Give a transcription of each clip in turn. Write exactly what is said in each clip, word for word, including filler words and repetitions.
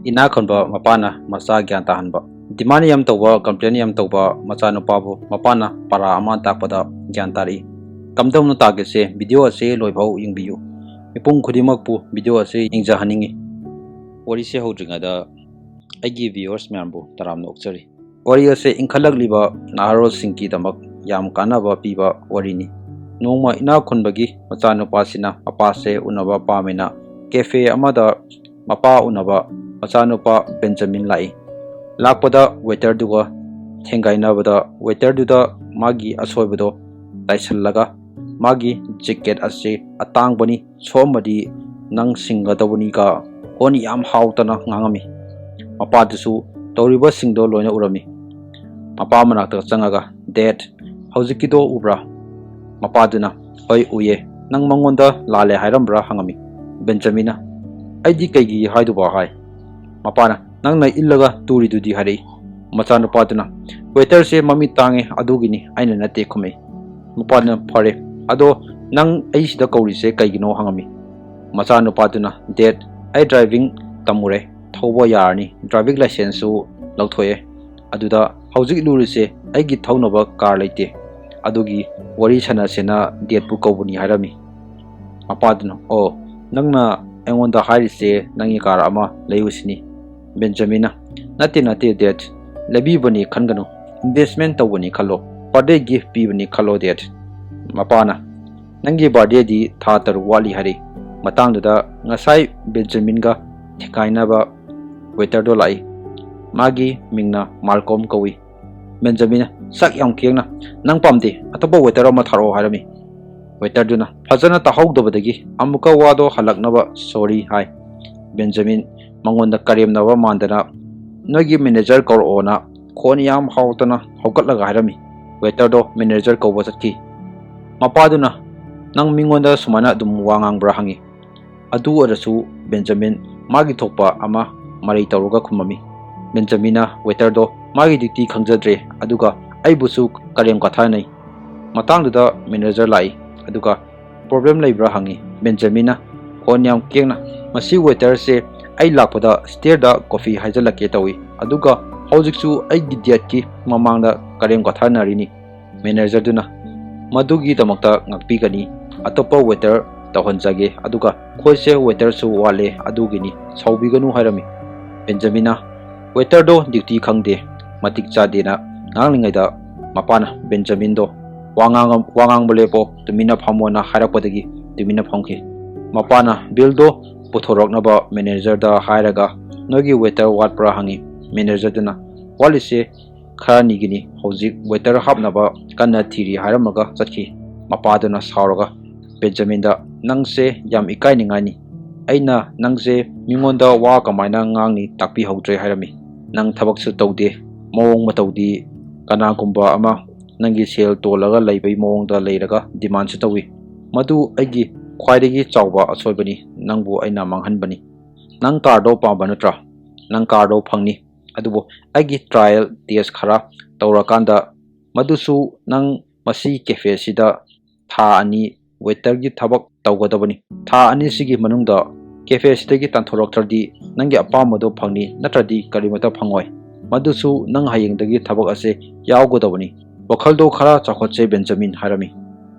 ꯏꯅꯥꯛ ꯈꯨꯟꯕ ꯃꯄꯥꯅ ꯃꯆꯥ ꯒ꯭ꯌꯥꯟ ꯇꯥꯍꯟꯕ꯫ Demand ꯌꯥꯝ ꯇꯧꯕ, complain ꯌꯥꯝ ꯇꯧꯕ ꯃꯆꯥꯅꯨꯄꯥꯕꯨ ꯃꯄꯥꯅ ꯄꯔꯥ ꯑꯃ ꯇꯥꯛꯄꯗ ꯒ꯭ꯌꯥꯟ ꯇꯥꯔꯛꯏ꯫ ꯀꯝꯗꯧꯅ ꯇꯥꯛꯀꯦꯁꯦ video ꯑꯁꯤ ꯂꯣꯏꯐꯥꯎ ꯌꯦꯡꯕꯤꯌꯨ꯫ ꯃꯤꯄꯨꯝ ꯈꯨꯗꯤꯡꯃꯛꯄꯨ video ꯑꯁꯤ ꯌꯦꯡꯖꯍꯟꯅꯤꯡꯏ꯫ ꯋꯥꯔꯤꯁꯦ ꯍꯧꯗ꯭ꯔꯤꯉꯩꯗ ꯑꯩꯒꯤ viewers ꯃꯌꯥꯝꯕꯨ ꯇꯔꯥꯝꯅ ꯑꯣꯛꯆꯔꯤ꯫ ꯋꯥꯔꯤ ꯑꯁꯤ ꯏꯟꯈꯠꯂꯛꯂꯤꯕ ꯅꯍꯥꯔꯣꯜꯁꯤꯡꯒꯤꯗꯃꯛ ꯌꯥꯝ ꯀꯥꯟꯅꯕ ꯄꯤꯕ ꯋꯥꯔꯤꯅꯤ꯫ ꯅꯣꯡꯃ ꯏꯅꯥꯛ ꯈꯨꯟꯕꯒꯤ ꯃꯆꯥꯅꯨꯄꯥꯁꯤꯅ ꯃꯄꯥꯁꯦ ꯎꯅꯕ ꯄꯥꯝꯃꯦꯅ cafe ꯑꯃꯗ ꯃꯄꯥ ꯎꯅꯕ ꯃꯆꯥꯅꯨꯄꯥ ꯕꯦꯟꯖꯥꯃꯤꯟ ꯂꯥꯛꯏ꯫ ꯂꯥꯛꯄꯗ waiterꯗꯨꯒ ꯊꯦꯡꯒꯥꯏꯅꯕꯗ waiterꯗꯨꯗ ꯃꯥꯒꯤ ꯑꯁꯣꯏꯕꯗꯣ ꯇꯥꯏꯁꯜꯂꯒ ꯃꯥꯒꯤ jacket ꯑꯁꯤ ꯑꯇꯥꯡꯕꯅꯤ, ꯁꯣꯛꯑꯝꯃꯗꯤ ꯅꯪ ꯁꯤꯡꯒꯗꯧꯕꯅꯤꯒ ꯈꯣꯟ ꯌꯥꯝ ꯍꯥꯎꯇꯅ ꯉꯥꯡꯉꯝꯃꯤ꯫ ꯃꯄꯥꯗꯨꯁꯨ ꯇꯧꯔꯤꯕꯁꯤꯡꯗꯣ ꯂꯣꯏꯅ ꯎꯔꯝꯃꯤ꯫ ꯃꯄꯥ ꯃꯅꯥꯛꯇ ꯆꯪꯉꯒ, "Dad, ꯍꯧꯖꯤꯛꯀꯤꯗꯣ ꯎꯕ꯭ꯔꯥ?" ꯃꯄꯥꯗꯨꯅ, "ꯍꯣꯏ, ꯎꯏꯌꯦ꯫ ꯅꯪ ꯃꯉꯣꯟꯗ ꯂꯥꯜꯂꯦ ꯍꯥꯏꯔꯝꯕ꯭ꯔꯥ?" ꯍꯪꯉꯝꯃꯤ꯫ ꯕꯦꯟꯖꯥꯃꯤꯟꯅ, "ꯑꯩꯗꯤ ꯀꯩꯒꯤ ꯍꯥꯏꯗꯨꯕ?" ꯍꯥꯏ꯫ ꯃꯄꯥꯅ, "ꯅꯪꯅ ꯏꯜꯂꯒ ꯇꯨꯔꯤꯗꯨꯗꯤ?" ꯍꯥꯏꯔꯛꯏ꯫ ꯃꯆꯥꯅꯨꯄꯥꯗꯨꯅ, "Waiterꯁꯦ ꯃꯃꯤꯠ ꯇꯥꯡꯉꯦ, ꯑꯗꯨꯒꯤꯅꯤ, ꯑꯩꯅ ꯅꯠꯇꯦ" ꯈꯨꯝꯃꯛꯏ꯫ ꯃꯄꯥꯗꯨꯅ, "ꯐꯔꯦ, ꯑꯗꯣ ꯅꯪ ꯑꯩ ꯁꯤꯗ ꯀꯧꯔꯤꯁꯦ ꯀꯩꯒꯤꯅꯣ?" ꯍꯪꯉꯝꯃꯤ꯫ ꯃꯆꯥꯅꯨꯄꯥꯗꯨꯅ, "Dad, ꯑꯩ driving ꯇꯝꯃꯨꯔꯦ, ꯊꯧꯕ ꯌꯥꯔꯅꯤ, driving licenceꯁꯨ ꯂꯧꯊꯣꯛꯑꯦ꯫ ꯑꯗꯨꯗ ꯍꯧꯖꯤꯛ ꯂꯨꯔꯤꯁꯦ ꯑꯩꯒꯤ ꯊꯧꯅꯕ car ꯂꯩꯇꯦ, ꯑꯗꯨꯒꯤ ꯋꯥꯔꯤ ꯁꯥꯟꯅꯁꯦꯅ Dadꯄꯨ ꯀꯧꯕꯅꯤ" ꯍꯥꯏꯔꯝꯃꯤ꯫ ꯃꯄꯥꯗꯨꯅ, "ꯑꯣ, ꯅꯪꯅ ꯑꯩꯉꯣꯟꯗ ꯍꯥꯏꯔꯤꯁꯦ ꯅꯪꯒꯤ car ꯑꯃ ꯂꯩꯌꯨꯁꯤꯅꯤ?" ꯕꯦꯟꯖꯥꯃꯤꯟꯅ, "ꯅꯠꯇꯦ, ꯅꯠꯇꯦ, Dad, ꯂꯩꯕꯤꯕꯅꯤ ꯈꯟꯒꯅꯨ, investment ꯇꯧꯕꯅꯤ ꯈꯜꯂꯣ, birthday gift ꯄꯤꯕꯅꯤ ꯈꯜꯂꯣ, Dad꯫" ꯃꯄꯥꯅ, "ꯅꯪꯒꯤ birthdayꯗꯤ ꯊꯥ ꯇꯔꯨꯛ ꯋꯥꯠꯂꯤ" ꯍꯥꯏꯔꯛꯏ꯫ ꯃꯇꯥꯡꯗꯨꯗ ꯉꯁꯥꯏ ꯕꯦꯟꯖꯥꯃꯤꯟꯒ ꯊꯦꯡꯒꯥꯏꯅꯕ waiterꯗꯣ ꯂꯥꯛꯏ꯫ ꯃꯥꯒꯤ ꯃꯤꯡꯅ ꯃꯥꯜꯀꯣꯝ ꯀꯧꯏ꯫ ꯕꯦꯟꯖꯥꯃꯤꯟꯅ, "ꯁꯛ ꯌꯥꯝ ꯈꯦꯡꯅ, ꯅꯪ ꯄꯥꯝꯗꯦ, ꯑꯇꯣꯞꯄ waiter ꯑꯃ ꯊꯥꯔꯛꯑꯣ" ꯍꯥꯏꯔꯝꯃꯤ꯫ Waiterꯗꯨꯅ ꯐꯖꯅ ꯇꯥꯍꯧꯗꯕꯗꯒꯤ ꯑꯃꯨꯛꯀ ꯋꯥꯗꯣ ꯍꯜꯂꯛꯅꯕ "Sorry" ꯍꯥꯏ꯫ ꯕꯦꯟꯖꯥꯃꯤꯟ ꯃꯉꯣꯟꯗ ꯀꯔꯦꯝꯅꯕ ꯃꯥꯟꯗꯅ, "ꯅꯣꯏꯒꯤ manager ꯀꯧꯔꯛꯑꯣꯅ" ꯈꯣꯟ ꯌꯥꯝ ꯍꯥꯎꯇꯅ ꯍꯧꯒꯠꯂꯒ ꯍꯥꯏꯔꯝꯃꯤ꯫ Waiterꯗꯣ manager ꯀꯧꯕ ꯆꯠꯈꯤ꯫ ꯃꯄꯥꯗꯨꯅ, "ꯅꯪ ꯃꯤꯉꯣꯟꯗ ꯁꯨꯃꯥꯏꯅ ꯑꯗꯨꯝ ꯋꯥ ꯉꯥꯡꯕ꯭ꯔꯥ?" ꯍꯪꯉꯤ꯫ ꯑꯗꯨ ꯑꯣꯏꯔꯁꯨ ꯕꯦꯟꯖꯥꯃꯤꯟ ꯃꯥꯒꯤ ꯊꯣꯛꯄ ꯑꯃ ꯃꯔꯩ ꯇꯧꯔꯒ ꯈꯨꯝꯃꯝꯃꯤ꯫ ꯕꯦꯟꯖꯥꯃꯤꯟꯅ waiterꯗꯣ ꯃꯥꯒꯤ duty ꯈꯪꯖꯗ꯭ꯔꯦ, ꯑꯗꯨꯒ ꯑꯩꯕꯨꯁꯨ ꯀꯔꯦꯝ ꯀꯊꯥꯅꯩ꯫ ꯃꯇꯥꯡꯗꯨꯗ manager ꯂꯥꯛꯏ, ꯑꯗꯨꯒ "Problem ꯂꯩꯕ꯭ꯔꯥ?" ꯍꯪꯉꯤ꯫ ꯕꯦꯟꯖꯥꯃꯤꯟꯅ ꯈꯣꯟ ꯌꯥꯝ ꯀꯦꯡꯅ, "ꯃꯁꯤ waiterꯁꯦ ꯑꯩ ꯂꯥꯛꯄꯗ stairꯗ coffee ꯍꯩꯖꯤꯜꯂꯛꯀꯦ ꯇꯧꯏ, ꯑꯗꯨꯒ ꯍꯧꯖꯤꯛꯁꯨ ꯑꯩꯒꯤ dateꯀꯤ ꯃꯃꯥꯡꯗ ꯀꯔꯦꯝ ꯀꯊꯥꯅꯔꯤꯅꯤ꯫ Managerꯗꯨꯅ, "ꯃꯗꯨꯒꯤꯗꯃꯛꯇ ꯉꯥꯛꯄꯤꯒꯅꯤ, ꯑꯇꯣꯞꯄ waiter ꯇꯧꯍꯟꯖꯒꯦ, ꯑꯗꯨꯒ ꯑꯩꯈꯣꯏꯁꯦ waiterꯁꯨ ꯋꯥꯠꯂꯦ, ꯑꯗꯨꯒꯤꯅꯤ, ꯁꯥꯎꯕꯤꯒꯅꯨ" ꯍꯥꯏꯔꯝꯃꯤ꯫ ꯕꯦꯟꯖꯥꯃꯤꯟꯅ, "Waiterꯗꯣ duty ꯈꯪꯗꯦ, ꯃꯇꯤꯛ ꯆꯥꯗꯦꯅ" ꯉꯥꯡꯂꯤꯉꯩꯗ ꯃꯄꯥꯅ ꯕꯦꯟꯖꯥꯃꯤꯟꯗꯣ, "ꯋꯥ ꯉꯥꯡ-, ꯋꯥ ꯉꯥꯡꯕ ꯂꯦꯞꯄꯣ, ꯇꯨꯃꯤꯟꯅ ꯐꯝꯃꯣꯅ" ꯍꯥꯏꯔꯛꯄꯗꯒꯤ ꯇꯨꯃꯤꯟꯅ ꯐꯝꯈꯤ꯫ ꯃꯄꯥꯅ billꯗꯣ ꯄꯨꯊꯣꯔꯛꯅꯕ managerꯗ ꯍꯥꯏꯔꯒ, "ꯅꯣꯏꯒꯤ waiter ꯋꯥꯠꯄ꯭ꯔꯥ?" ꯍꯪꯉꯤ꯫ Managerꯗꯨꯅ, "ꯋꯥꯠꯂꯤꯁꯦ ꯈꯔꯅꯤꯒꯤꯅꯤ, ꯍꯧꯖꯤꯛ waiter ꯍꯥꯞꯅꯕ ꯀꯟꯅ ꯊꯤꯔꯤ" ꯍꯥꯏꯔꯝꯃꯒ ꯆꯠꯈꯤ꯫ ꯃꯄꯥꯗꯨꯅ ꯁꯥꯎꯔꯒ ꯕꯦꯟꯖꯥꯃꯤꯟꯗ, "ꯅꯪꯁꯦ ꯌꯥꯝ ꯏꯀꯥꯏꯅꯤꯡꯉꯥꯏꯅꯤ꯫ ꯑꯩꯅ ꯅꯪꯁꯦ ꯃꯤꯉꯣꯟꯗ ꯋꯥ ꯀꯃꯥꯏꯅ ꯉꯥꯡꯅꯤ ꯇꯥꯛꯄꯤꯍꯧꯗ꯭ꯔꯦ ꯍꯥꯏꯔꯝꯃꯤ꯫ ꯅꯪ ꯊꯕꯛꯁꯨ ꯇꯧꯗꯦ, ꯃꯑꯣꯡ ꯃꯇꯧꯗꯤ ꯀꯅꯥꯒꯨꯝꯕ ꯑꯃ ꯅꯪꯒꯤ ꯁꯦꯜ ꯇꯣꯜꯂꯒ ꯂꯩꯕꯒꯤ ꯃꯑꯣꯡꯗ ꯂꯩꯔꯒ demandꯁꯨ ꯇꯧꯏ꯫ ꯃꯗꯨ ꯑꯩꯒꯤ ꯈ꯭ꯋꯥꯏꯗꯒꯤ ꯆꯥꯎꯕ ꯑꯁꯣꯏꯕꯅꯤ, ꯅꯪꯕꯨ ꯑꯩꯅ ꯃꯥꯡꯍꯟꯕꯅꯤ꯫ ꯅꯪ carꯗꯣ ꯄꯥꯝꯕ ꯅꯠꯇ꯭ꯔꯥ? ꯅꯪ carꯗꯣ ꯐꯪꯅꯤ, ꯑꯗꯨꯕꯨ ꯑꯩꯒꯤ trial test ꯈꯔ ꯇꯧꯔꯀꯥꯟꯗ, ꯃꯗꯨꯁꯨ ꯅꯪ ꯃꯁꯤ cafeꯁꯤꯗ ꯊꯥ ꯑꯅꯤ waiterꯒꯤ ꯊꯕꯛ ꯇꯧꯒꯗꯕꯅꯤ꯫ ꯊꯥ ꯑꯅꯤꯁꯤꯒꯤ ꯃꯅꯨꯡꯗ cafeꯁꯤꯗꯒꯤ ꯇꯥꯟꯊꯣꯔꯛꯇ꯭ꯔꯗꯤ ꯅꯪꯒꯤ ꯑꯄꯥꯝꯕꯗꯣ ꯐꯪꯅꯤ, ꯅꯠꯇ꯭ꯔꯗꯤ ꯀꯔꯤꯃꯠꯇ ꯐꯪꯉꯣꯏ꯫ ꯃꯗꯨꯁꯨ ꯅꯪ ꯍꯌꯦꯡꯗꯒꯤ ꯊꯕꯛ ꯑꯁꯦ ꯌꯥꯎꯒꯗꯕꯅꯤ꯫ ꯋꯥꯈꯜꯗꯣ ꯈꯔ ꯆꯥꯎꯈꯠꯁꯦ ꯕꯦꯟꯖꯥꯃꯤꯟ" ꯍꯥꯏꯔꯝꯃꯤ꯫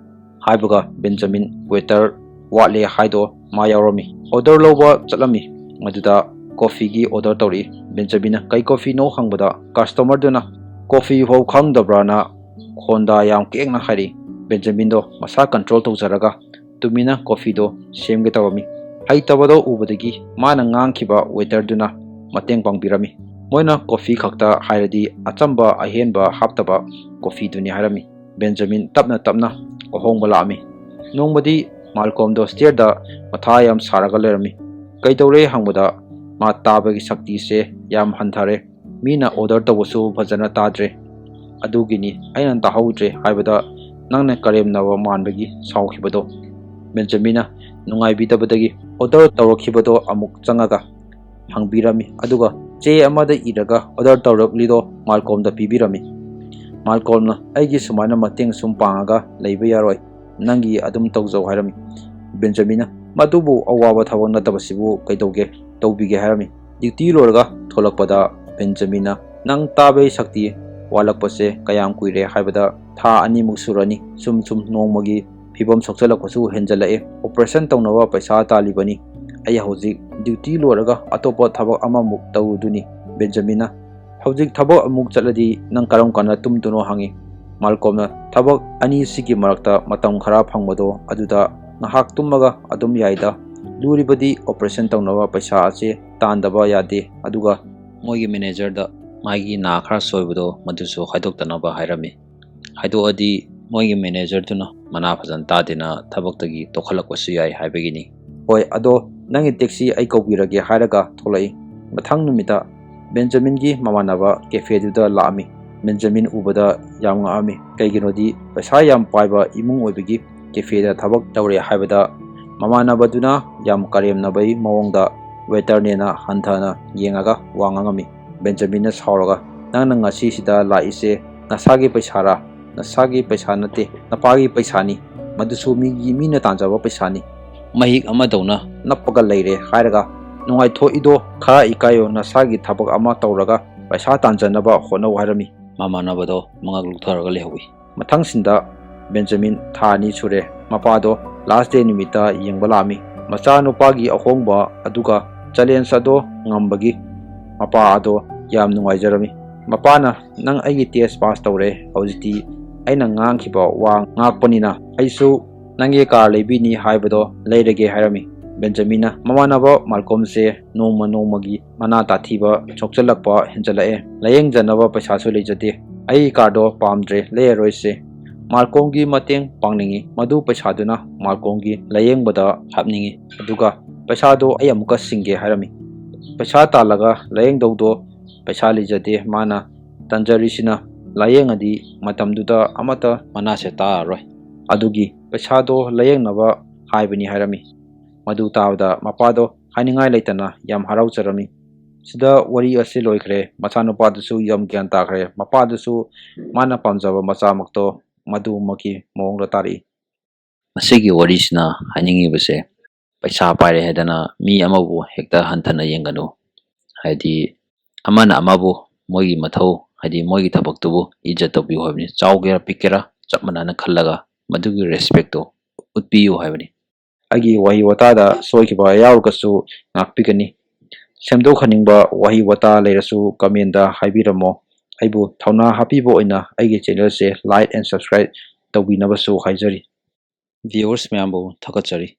ꯍꯥꯏꯕꯒ ꯕꯦꯟꯖꯥꯃꯤꯟ waiter ꯋꯥꯠꯂꯦ ꯍꯥꯏꯗꯣ ꯃꯥ ꯌꯥꯎꯔꯝꯃꯤ꯫ Order ꯂꯧꯕ ꯆꯠꯂꯝꯃꯤ꯫ ꯃꯗꯨꯗ coffeeꯒꯤ order ꯇꯧꯔꯛꯏ꯫ ꯕꯦꯟꯖꯥꯃꯤꯟꯅ "ꯀꯩ coffeeꯅꯣ?" ꯍꯪꯕꯗ customerꯗꯨꯅ "Coffee ꯐꯥꯎ ꯈꯪꯗꯕ꯭ꯔꯥꯅ" ꯈꯣꯟꯗ ꯌꯥꯝ ꯀꯦꯡꯅ ꯍꯥꯏꯔꯛꯏ꯫ ꯕꯦꯟꯖꯥꯃꯤꯟꯗꯣ ꯃꯁꯥ control ꯇꯧꯖꯔꯒ ꯇꯨꯃꯤꯟꯅ coffeeꯗꯣ ꯁꯦꯝꯒꯦ ꯇꯧꯔꯝꯃꯤ꯫ ꯍꯩꯇꯕꯗꯣ ꯎꯕꯗꯒꯤ ꯃꯥꯅ ꯉꯥꯡꯈꯤꯕ waiterꯗꯨꯅ ꯃꯇꯦꯡ ꯄꯥꯡꯕꯤꯔꯝꯃꯤ꯫ ꯃꯣꯏꯅ coffee ꯈꯛꯇ ꯍꯥꯏꯔꯗꯤ ꯑꯆꯝꯕ ꯑꯍꯦꯟꯕ ꯍꯥꯞꯇꯕ coffeeꯗꯨꯅꯤ ꯍꯥꯏꯔꯝꯃꯤ꯫ ꯕꯦꯟꯖꯥꯃꯤꯟ ꯇꯞꯅ ꯇꯞꯅ ꯑꯍꯣꯡꯕ ꯂꯥꯛꯑꯝꯃꯤ꯫ ꯅꯣꯡꯃꯗꯤ ꯃꯥꯜꯀꯣꯝꯗꯣ stairꯗ ꯃꯊꯥ ꯌꯥꯝ ꯁꯥꯔꯒ ꯂꯩꯔꯝꯃꯤ꯫ "ꯀꯩꯗꯧꯔꯦ?" ꯍꯪꯕꯗ ꯃꯥ ꯇꯥꯕꯒꯤ ꯁꯛꯇꯤꯁꯦ ꯌꯥꯝ ꯍꯟꯊꯔꯦ꯫ "ꯃꯤꯅ order ꯇꯧꯕꯁꯨ ꯐꯖꯅ ꯇꯥꯗ꯭ꯔꯦ꯫ ꯑꯗꯨꯒꯤꯅꯤ ꯑꯩꯅ ꯇꯥꯍꯧꯗ꯭ꯔꯦ ꯍꯥꯏꯕꯗ ꯅꯪꯅ ꯀꯔꯦꯝꯅꯕ ꯃꯥꯟꯕꯒꯤ ꯁꯥꯎꯈꯤꯕꯗꯣ꯫" ꯕꯦꯟꯖꯥꯃꯤꯟꯅ ꯅꯨꯡꯉꯥꯏꯕꯤꯗꯕꯗꯒꯤ order ꯇꯧꯔꯛꯈꯤꯕꯗꯣ ꯑꯃꯨꯛ ꯆꯪꯉꯒ ꯍꯪꯕꯤꯔꯝꯃꯤ, ꯑꯗꯨꯒ ꯆꯦ ꯑꯃꯗ ꯏꯔꯒ order ꯇꯧꯔꯛꯂꯤꯗꯣ ꯃꯥꯜꯀꯣꯝꯗ ꯄꯤꯕꯤꯔꯝꯃꯤ꯫ ꯃꯥꯜꯀꯣꯝꯅ, "ꯑꯩꯒꯤ ꯁꯨꯃꯥꯏꯅ ꯃꯇꯦꯡ ꯁꯨꯝ ꯄꯥꯡꯉꯒ ꯂꯩꯕ ꯌꯥꯔꯣꯏ, ꯅꯪꯒꯤ ꯑꯗꯨꯝ ꯇꯧꯖꯧ" ꯍꯥꯏꯔꯝꯃꯤ꯫ ꯕꯦꯟꯖꯥꯃꯤꯟꯅ, "ꯃꯗꯨꯕꯨ ꯑꯋꯥꯕ ꯊꯕꯛ ꯅꯠꯇꯕꯁꯤꯕꯨ ꯀꯩꯗꯧꯒꯦ? ꯇꯧꯕꯤꯒꯦ ꯍꯥꯏꯔꯝꯃꯤ꯫ ꯗ꯭ꯌꯨꯇꯤ ꯂꯣꯏꯔꯒ ꯊꯣꯛꯂꯛꯄꯗ ꯕꯦꯟꯖꯥꯃꯤꯟꯅ, "ꯅꯪ ꯇꯥꯕꯩ ꯁꯛꯇꯤ ꯋꯥꯠꯂꯛꯄꯁꯦ ꯀꯌꯥꯝ ꯀꯨꯏꯔꯦ?" ꯍꯥꯏꯕꯗ, "ꯊꯥ ꯑꯅꯤꯃꯨꯛ ꯁꯨꯔꯅꯤ꯫ ꯁꯨꯝ ꯁꯨꯝ ꯅꯣꯡꯃꯒꯤ ꯐꯤꯕꯝ ꯁꯣꯛꯆꯜꯂꯛꯄꯁꯨ ꯍꯦꯟꯖꯜꯂꯛꯑꯦ꯫ ꯑꯣꯄꯔꯦꯁꯟ ꯇꯧꯅꯕ ꯄꯩꯁꯥ ꯇꯥꯜꯂꯤꯕꯅꯤ꯫ ꯑꯩ ꯍꯧꯖꯤꯛ ꯗ꯭ꯌꯨꯇꯤ ꯂꯣꯏꯔꯒ ꯑꯇꯣꯞꯄ ꯊꯕꯛ ꯑꯃꯃꯨꯛ ꯇꯧꯔꯨꯗꯨꯅꯤ꯫" ꯕꯦꯟꯖꯥꯃꯤꯟꯅ, "ꯍꯧꯖꯤꯛ ꯊꯕꯛ ꯑꯃꯨꯛ ꯆꯠꯂꯗꯤ ꯅꯪ ꯀꯔꯝ ꯀꯥꯟꯗ ꯇꯨꯝꯗꯣꯏꯅꯣ?" ꯍꯪꯉꯤ꯫ ꯃꯥꯜꯀꯣꯝꯅ, "ꯊꯕꯛ ꯑꯅꯤꯁꯤꯒꯤ ꯃꯔꯛꯇ ꯃꯇꯝ ꯈꯔ ꯐꯪꯕꯗꯣ ꯑꯗꯨꯗ ꯉꯥꯏꯍꯥꯛ ꯇꯨꯝꯃꯒ ꯑꯗꯨꯝ ꯌꯥꯏꯗ꯫ ꯂꯨꯔꯤꯕꯗꯤ ꯑꯣꯄꯔꯦꯁꯟ ꯇꯧꯅꯕ ꯄꯩꯁꯥ ꯑꯁꯦ ꯇꯥꯟꯗꯕ ꯌꯥꯗꯦ꯫" ꯑꯗꯨꯒ ꯃꯣꯏꯒꯤ ꯃꯦꯅꯦꯖꯔꯗ ꯃꯥꯒꯤ ꯅꯥ ꯈꯔ ꯁꯣꯏꯕꯗꯣ ꯃꯗꯨꯁꯨ ꯍꯥꯏꯗꯣꯛꯇꯅꯕ ꯍꯥꯏꯔꯝꯃꯤ꯫ ꯍꯥꯏꯗꯣꯛꯑꯗꯤ ꯃꯣꯏꯒꯤ ꯃꯦꯅꯦꯖꯔꯗꯨꯅ ꯃꯅꯥ ꯐꯖꯅ ꯇꯥꯗꯦꯅ ꯊꯕꯛꯇꯒꯤ ꯇꯣꯛꯍꯜꯂꯛꯄꯁꯨ ꯌꯥꯏ ꯍꯥꯏꯕꯒꯤꯅꯤ꯫ "ꯍꯣꯏ, ꯑꯗꯣ ꯅꯪꯒꯤ ꯇꯦꯛꯁꯤ ꯑꯩ ꯀꯧꯕꯤꯔꯒꯦ," ꯍꯥꯏꯔꯒ ꯊꯣꯛꯂꯛꯏ꯫ ꯃꯊꯪ ꯅꯨꯃꯤꯠꯇ ꯕꯦꯟꯖꯥꯃꯤꯟꯒꯤ ꯃꯃꯥꯟꯅꯕ ꯀꯦꯐꯦꯗꯨꯗ ꯂꯥꯛꯑꯝꯃꯤ꯫ ꯕꯦꯟꯖꯥꯃꯤꯟ ꯎꯕꯗ ꯌꯥꯝ ꯉꯛꯑꯝꯃꯤ, ꯀꯩꯒꯤꯅꯣꯗꯤ ꯄꯩꯁꯥ ꯌꯥꯝ ꯄꯥꯏꯕ ꯏꯃꯨꯡ ꯑꯣꯏꯕꯒꯤ꯫ ꯀꯦꯐꯦꯗ ꯊꯕꯛ ꯇꯧꯔꯦ ꯍꯥꯏꯕꯗ ꯃꯃꯥꯟꯅꯕꯗꯨꯅ ꯌꯥꯝ ꯀꯔꯦꯝꯅꯕꯒꯤ ꯃꯑꯣꯡꯗ ꯋꯦꯇꯔꯅꯦꯅ ꯍꯟꯊꯅ ꯌꯦꯡꯉꯒ ꯋꯥ ꯉꯥꯡꯉꯝꯃꯤ꯫ ꯕꯦꯟꯖꯥꯃꯤꯟꯅ ꯁꯥꯎꯔꯒ, "ꯅꯪꯅ ꯉꯁꯤꯁꯤꯗ ꯂꯥꯛꯏꯁꯦ ꯅꯁꯥꯒꯤ ꯄꯩꯁꯥꯔꯥ?" "ꯅꯁꯥꯒꯤ ꯄꯩꯁꯥ ꯅꯠꯇꯦ, ꯅꯄꯥꯒꯤ ꯄꯩꯁꯥꯅꯤ꯫ ꯃꯗꯨꯁꯨ ꯃꯤꯒꯤ, ꯃꯤꯅ ꯇꯥꯟꯖꯕ ꯄꯩꯁꯥꯅꯤ꯫ ꯃꯍꯤꯛ ꯑꯃꯗꯧꯅ ꯅꯞꯄꯒ ꯂꯩꯔꯦ ꯍꯥꯏꯔꯒ ꯅꯨꯡꯉꯥꯏꯊꯣꯛꯏꯗꯣ? ꯈꯔ ꯏꯀꯥꯏꯌꯣ, ꯅꯁꯥꯒꯤ ꯊꯕꯛ ꯑꯃ ꯇꯧꯔꯒ ꯄꯩꯁꯥ ꯇꯥꯟꯖꯅꯕ ꯍꯣꯠꯅꯧ," ꯍꯥꯏꯔꯝꯃꯤ꯫ ꯃꯃꯥꯟꯅꯕꯗꯣ ꯃꯉꯛ ꯂꯨꯛꯊꯔꯒ ꯂꯩꯍꯧꯏ꯫ ꯃꯊꯪꯁꯤꯟꯗ ꯕꯦꯟꯖꯥꯃꯤꯟ ꯊꯥ ꯑꯅꯤ ꯁꯨꯔꯦ ꯃꯄꯥꯗꯣ ꯂꯥꯁ ꯗꯦ ꯅꯨꯃꯤꯠꯇ ꯌꯦꯡꯕ ꯂꯥꯛꯑꯝꯃꯤ꯫ ꯃꯆꯥꯅꯨꯄꯥꯒꯤ ꯑꯍꯣꯡꯕ ꯑꯗꯨꯒ ꯆꯦꯂꯦꯟꯖ ꯑꯗꯣ ꯉꯝꯕꯒꯤ ꯃꯄꯥ ꯑꯗꯣ ꯌꯥꯝ ꯅꯨꯡꯉꯥꯏꯖꯔꯝꯃꯤ꯫ ꯃꯄꯥꯅ, "ꯅꯪ ꯑꯩꯒꯤ ꯇꯦꯁ ꯄꯥꯁ ꯇꯧꯔꯦ꯫ ꯍꯧꯖꯤꯛꯇꯤ ꯑꯩꯅ ꯉꯥꯡꯈꯤꯕ ꯋꯥ ꯉꯥꯛꯄꯅꯤꯅ ꯑꯩꯁꯨ ꯅꯪꯒꯤ ꯀꯥꯔ ꯂꯩꯕꯤꯅꯤ ꯍꯥꯏꯕꯗꯣ ꯂꯩꯔꯒꯦ," ꯍꯥꯏꯔꯝꯃꯤ꯫ ꯕꯦꯟꯖꯥꯃꯤꯟꯅ, "ꯃꯃꯥꯟꯅꯕ ꯃꯥꯜꯀꯣꯝꯁꯦ ꯅꯣꯡꯃ ꯅꯣꯡꯃꯒꯤ ꯃꯅꯥ ꯇꯥꯊꯤꯕ ꯁꯣꯛꯆꯜꯂꯛꯄ ꯍꯦꯟꯖꯜꯂꯛꯑꯦ꯫ ꯂꯥꯌꯦꯡꯖꯅꯕ ꯄꯩꯁꯥꯁꯨ ꯂꯩꯖꯗꯦ꯫ ꯑꯩꯒꯤ ꯀꯥꯔꯗꯣ ꯄꯥꯝꯗ꯭ꯔꯦ, ꯂꯩꯔꯔꯣꯏꯁꯦ꯫ ꯃꯥꯜꯀꯣꯝꯒꯤ ꯃꯇꯦꯡ ꯄꯥꯡꯅꯤꯡꯏ꯫ ꯃꯗꯨ ꯄꯩꯁꯥꯗꯨꯅ ꯃꯥꯜꯀꯣꯝꯒꯤ ꯂꯥꯌꯦꯡꯕꯗ ꯍꯥꯞꯅꯤꯡꯏ꯫ ꯑꯗꯨꯒ ꯄꯩꯁꯥꯗꯣ ꯑꯩ ꯑꯃꯨꯛꯀ ꯁꯤꯡꯒꯦ," ꯍꯥꯏꯔꯝꯃꯤ꯫ "ꯄꯩꯁꯥ ꯇꯥꯜꯂꯒ ꯂꯥꯌꯦꯡꯗꯧꯗꯣ ꯄꯩꯁꯥ ꯂꯩꯖꯗꯦ꯫ ꯃꯥꯅ ꯇꯟꯖꯔꯤꯁꯤꯅ ꯂꯥꯌꯦꯡꯉꯗꯤ ꯃꯇꯝꯗꯨꯗ ꯑꯃꯠꯇ ꯃꯅꯥꯁꯦ ꯇꯥꯔꯔꯣꯏ꯫ ꯑꯗꯨꯒꯤ ꯄꯩꯁꯥꯗꯣ ꯂꯥꯌꯦꯡꯅꯕ ꯍꯥꯏꯕꯅꯤ," ꯍꯥꯏꯔꯝꯃꯤ꯫ ꯃꯗꯨ ꯇꯥꯕꯗ ꯃꯄꯥꯗꯣ ꯍꯥꯏꯅꯤꯡꯉꯥꯏ ꯂꯩꯇꯅ ꯌꯥꯝ ꯍꯔꯥꯎꯖꯔꯝꯃꯤ꯫ ꯁꯤꯗ ꯋꯥꯔꯤ ꯑꯁꯤ ꯂꯣꯏꯈ꯭ꯔꯦ꯫ ꯃꯆꯥꯅꯨꯄꯥꯗꯨꯁꯨ ꯌꯥꯝ ꯒ꯭ꯌꯥꯟ ꯇꯥꯈ꯭ꯔꯦ꯫ ꯃꯄꯥꯗꯨꯁꯨ ꯃꯥꯅ ꯄꯥꯝꯖꯕ ꯃꯆꯥꯃꯛꯇꯣ ꯃꯗꯨꯃꯛꯀꯤ ꯃꯑꯣꯡꯗ ꯇꯥꯔꯛꯏ꯫ ꯃꯁꯤꯒꯤ ꯋꯥꯔꯤꯁꯤꯅ ꯍꯥꯏꯅꯤꯡꯉꯤꯕꯁꯦ, ꯄꯩꯁꯥ ꯄꯥꯏꯔꯦ ꯍꯥꯏꯗꯅ ꯃꯤ ꯑꯃꯕꯨ ꯍꯦꯛꯇ ꯍꯟꯊꯅ ꯌꯦꯡꯒꯅꯨ꯫ ꯍꯥꯏꯗꯤ ꯑꯃꯅ ꯑꯃꯕꯨ ꯃꯣꯏꯒꯤ ꯃꯊꯧ, ꯍꯥꯏꯗꯤ ꯃꯣꯏꯒꯤ ꯊꯕꯛꯇꯨꯕꯨ ꯏꯖꯠ ꯇꯧꯕꯤꯌꯨ ꯍꯥꯏꯕꯅꯤ꯫ ꯆꯥꯎꯒꯦꯔꯥ ꯄꯤꯛꯀꯦꯔꯥ ꯆꯞ ꯃꯥꯟꯅꯅ ꯈꯜꯂꯒ ꯃꯗꯨꯒꯤ respectꯇꯣ ꯎꯠꯄꯤꯌꯨ ꯍꯥꯏꯕꯅꯤ꯫ ꯑꯩꯒꯤ ꯋꯥꯍꯩ ꯋꯥꯇꯥꯗ ꯁꯣꯏꯈꯤꯕ ꯌꯥꯎꯔꯒꯁꯨ ꯉꯥꯛꯄꯤꯒꯅꯤ꯫ ꯁꯦꯝꯗꯣꯛꯍꯟꯅꯤꯡꯕ ꯋꯥꯍꯩ ꯋꯥꯇꯥ ꯂꯩꯔꯁꯨ commentꯇ ꯍꯥꯏꯕꯤꯔꯝꯃꯣ꯫ ꯑꯩꯕꯨ ꯊꯧꯅꯥ ꯍꯥꯞꯄꯤꯕ ꯑꯣꯏꯅ ꯑꯩꯒꯤ channelꯁꯦ like and subscribe ꯇꯧꯕꯤꯅꯕꯁꯨ ꯍꯥꯏꯖꯔꯤ꯫ Viewers ꯃꯌꯥꯝꯕꯨ ꯊꯥꯒꯠꯆꯔꯤ꯫